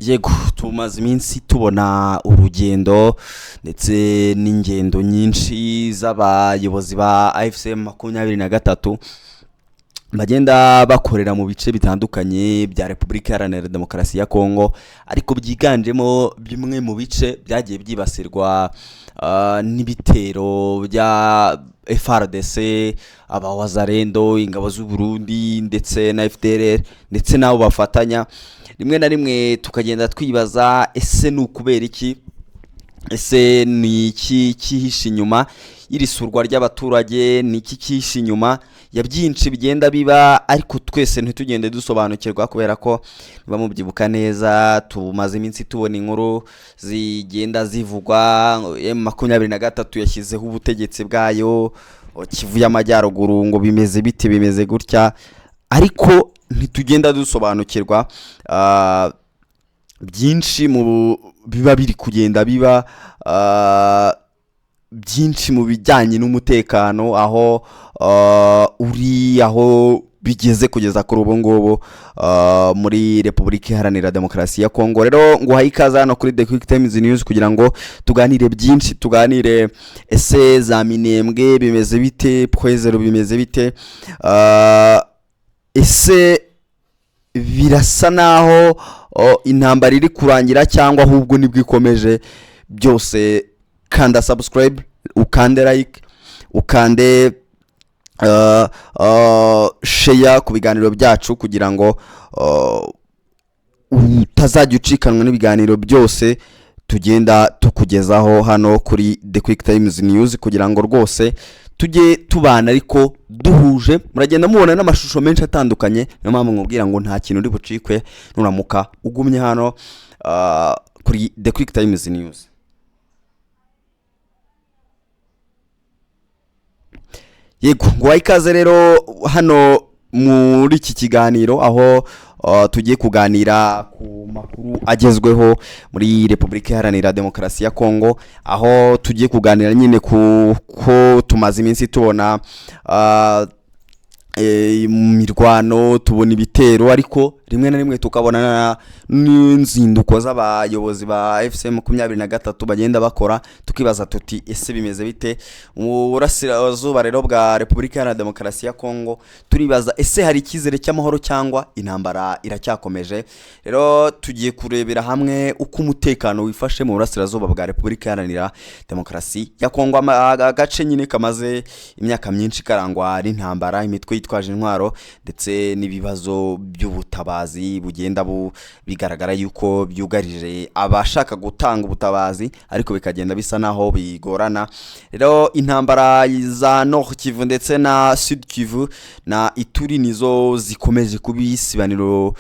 Yego, tumaze iminsi tubona urugendo ndetse n'ingendo nyinshi z'abayobozi ba AFC 23 bagenda bakorera mu bice bitandukanye bya Repubulika Iharanira Demokarasi ya Kongo, ariko byiganjemo bimwe mu bice byagiye byibasirwa n'ibitero bya FARDC, abawazarendo, ingabo z'u Burundi ndetse na FDLR ndetse n'abo bafatanya. Rimwe na rimwe tukagenda twibaza: ese ni ukubera iki? Ese ni iki cyihishe inyuma y'iri surwa ry'abaturage? Ni iki cyihishe inyuma ya byinshi bigenda biba, ariko twese ntitugende dusobanukirwa? Kubera ko niba mubyibuka neza, tumaze iminsi tubona inkuru zigenda zivugwa: M23 yashyizeho ubutegetsi bwayo Kivu y'Amajyaruguru, ngo bimeze bite, bimeze gutya, ariko ntitugenda dusobanukirwa byinshi mu biba biri kugenda biba, byinshi mu bijyanye n'umutekano aho uri, aho bigeze kugeza kuri ubu ngubu muri Repubulika Iharanira Demokarasi ya Kongo. Rero nguhaye ikaze hano kuri The Quick Times News kugira ngo tuganire byinshi, tuganire: ese za Minembwe bimeze bite? Point Zéro bimeze bite? Ese birasa naho intambara iri kurangira cyangwa ahubwo nibwo ikomeje? Byose kanda subscribe, ukande like, ukande share ku biganiro byacu kugira ngo utazajya ucikanwa n'ibiganiro byose tugenda tukugezaho hano kuri The Quick Times News, kugira ngo rwose tujye tubana ariko duhuje. Muragenda mubona n'amashusho menshi atandukanye, niyo mpamvu nkubwira ngo nta kintu uri bucikwe nuramuka ugumye hano kuri The Quick Times News. Yego, ngo ikaze rero hano muri iki kiganiro aho tugiye kuganira ku makuru agezweho muri Repubulika Iharanira Demokarasi ya Kongo, aho tugiye kuganira nyine ku ko tumaze iminsi tubona mirwano, tubona ibitero, ariko rimwe na rimwe tukabona n'inzinduko z'abayobozi ba AFC 23 bagenda bakora, tukibaza tuti: ese bimeze bite mu burasirazuba rero bwa Repubulika Iharanira Demokarasi ya Kongo? Turibaza: ese hari icyizere cy'amahoro cyangwa intambara iracyakomeje? Rero tugiye kurebera hamwe uko umutekano wifashe mu burasirazuba bwa Repubulika Iharanira Demokarasi ya Kongo, agace nyine kamaze imyaka myinshi karangwa n'intambara, imitwe yitwaje intwaro ndetse n'ibibazo by'ubutabazi bugenda bigaragara yuko byugarije abashaka gutanga ubutabazi, ariko bikagenda bisa naho bigorana. Rero intambara za Nord Kivu ndetse na Sud Kivu na Ituri nizo zikomeje kuba isibaniro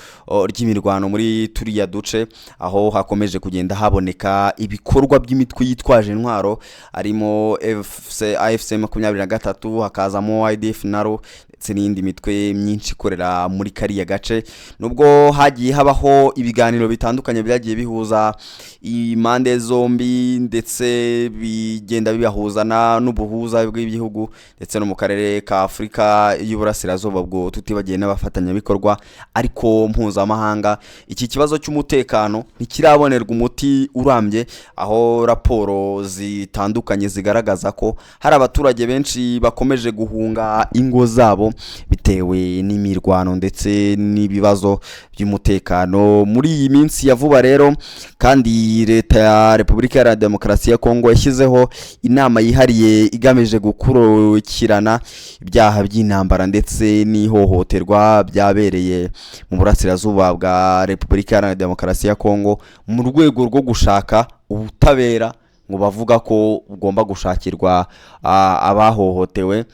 ry'imirwano muri turiya duce, aho hakomeje kugenda haboneka ibikorwa by'imitwe yitwaje intwaro, harimo FC, AFC 23, hakazamo IDF naro ndetse n'iyindi mitwe myinshi ikorera muri kariya gace. Nubwo hagiye habaho ibiganiro bitandukanye byagiye bihuza impande zombi, ndetse bigenda bibahuza n'ubuhuza bw'ibihugu ndetse no mu karere ka Afurika y'Uburasirazuba, bwo tutibagiye n'abafatanyabikorwa ariko mpuzamahanga, iki kibazo cy'umutekano ntikirabonerwa umuti urambye, aho raporo zitandukanye zigaragaza ko hari abaturage benshi bakomeje guhunga ingo zabo bitewe n'imirwano ndetse n'ibibazo by'umutekano. Muri iyi minsi ya vuba rero kandi, Leta ya Repubulika Iharanira Demokarasi ya Kongo yashyizeho inama yihariye igamije gukurikirana ibyaha by'intambara ndetse n'ihohoterwa byabereye mu burasirazuba bwa Repubulika Iharanira Demokarasi ya Kongo, mu rwego rwo gushaka ubutabera ngo bavuga ko bugomba gushakirwa abahohotewe.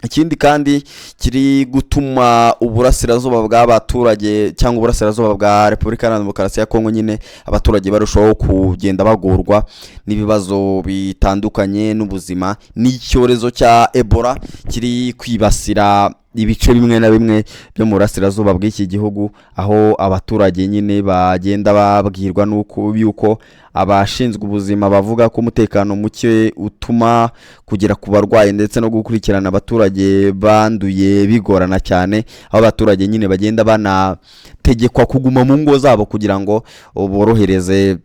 Ikindi kandi kiri gutuma uburasirazuba bw'abaturage cyangwa uburasirazuba bwa Repubulika Iharanira Demokarasi ya Kongo nyine abaturage barushaho kugenda bagorwa n'ibibazo bitandukanye n'ubuzima ni icyorezo cya Ebola kiri kwibasira ibice bimwe na bimwe byo mu burasirazuba bw'iki gihugu, aho abaturage nyine bagenda babwirwa nuko yuko abashinzwe ubuzima bavuga ko umutekano muke utuma kugera ku barwayi ndetse no gukurikirana abaturage banduye bigorana cyane, aho abaturage nyine bagenda banategekwa kuguma mu ngo zabo kugira ngo borohereze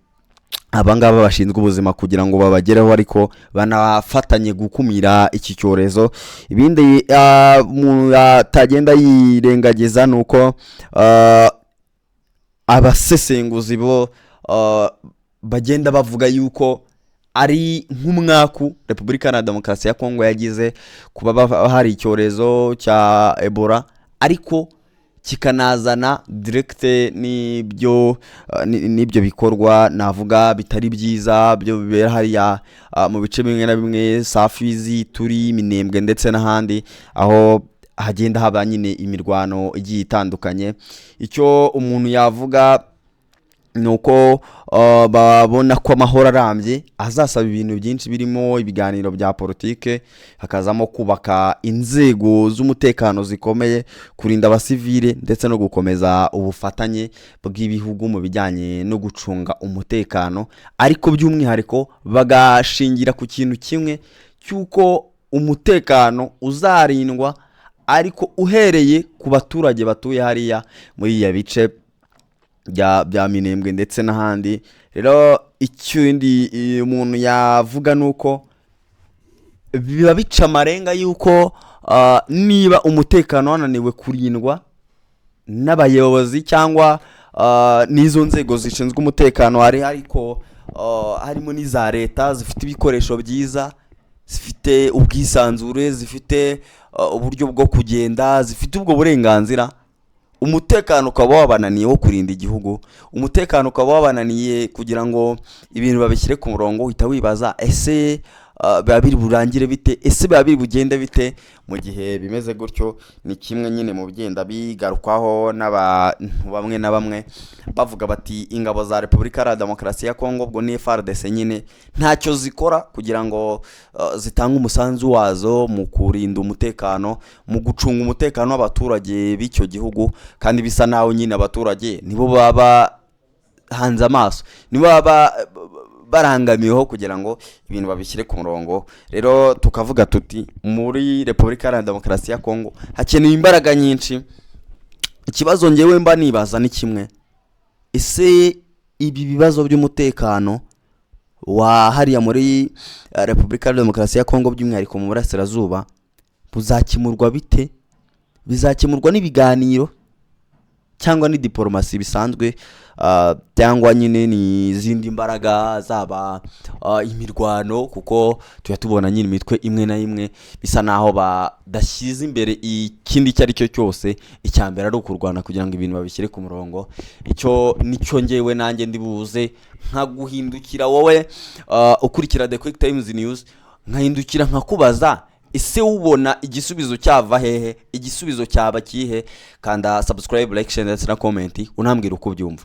abangaba bashinzwe ubuzima kugira ngo babagereho, ariko banafatanye gukumira iki cyorezo. Ibindi umuntu atagenda yirengagiza ni uko abasesenguzi bo bagenda bavuga yuko ari nk'umwaku Repubulika Iharanira Demokarasi ya Kongo yagize kuba hari icyorezo cya Ebola, ariko kikanazana direct n'ibyo bikorwa navuga bitari byiza byo bibera hariya mu bice bimwe na bimwe, Safizi, Turi, Minembwe ndetse n'ahandi, aho hagenda haba nyine imirwano igiye itandukanye. Icyo umuntu yavuga ni uko babona ko amahoro arambye azasaba ibintu byinshi, birimo ibiganiro bya politike, hakazamo kubaka inzego z'umutekano zikomeye, kurinda abasivile ndetse no gukomeza ubufatanye bw'ibihugu mu bijyanye no gucunga umutekano, ariko by'umwihariko bagashingira ku kintu kimwe cy'uko umutekano uzarindwa ariko uhereye ku baturage batuye hariya muri iriya bice bya Minembwe ndetse n'ahandi. Rero ikindi umuntu yavuga ni uko biba bica amarenga y'uko niba umutekano wananiwe kurindwa n'abayobozi cyangwa n'izo nzego zishinzwe umutekano hari, ariko harimo n'iza leta zifite ibikoresho byiza, zifite ubwisanzure, zifite uburyo bwo kugenda, zifite ubwo burenganzira, umutekano ukaba wabananiye wo kurinda igihugu, umutekano ukaba wabananiye kugira ngo ibintu babishyire ku murongo, uhita wibaza: ese biba biri burangire bite? Ese biba biri bugende bite mu gihe bimeze gutyo? Ni kimwe nyine mu bigenda bigarukwaho n'abantu bamwe na bamwe, bavuga bati ingabo za Repubulika Iharanira Demokarasi ya Kongo, ubwo ni FARDC nyine, ntacyo zikora kugira ngo zitange umusanzu wazo mu kurinda umutekano, mu gucunga umutekano w'abaturage b'icyo gihugu, kandi bisa naho nyine abaturage nibo baba hanze amaso, nibo baba barangamiweho kugira ngo ibintu babishyire ku murongo. Rero tukavuga tuti muri Repubulika Iharanira Demokarasi ya Kongo hakenewe imbaraga nyinshi. Ikibazo ngewe mba nibaza ni kimwe: ese ibi bibazo by'umutekano wa hariya muri Repubulika Iharanira Demokarasi ya Kongo, by'umwihariko mu burasirazuba, buzakemurwa bite? Bizakemurwa n'ibiganiro cyangwa ni diporomasi bisanzwe, cyangwa nyine ni izindi mbaraga, zaba imirwano? Kuko tujya tubona nyine imitwe imwe na imwe bisa naho badashyize imbere ikindi icyo ari cyo cyose, icya mbere ari ukurwana kugira ngo ibintu babishyire ku murongo. Icyo nicyo ngewe nanjye ndi buze nkaguhindukira wowe ukurikira The Quick Times News, nkahindukira nkakubaza: ese ubona igisubizo cyava hehe? Igisubizo cyaba kihe? Kanda subscribe, like, share ndetse na comment, unambwira uko ubyumva.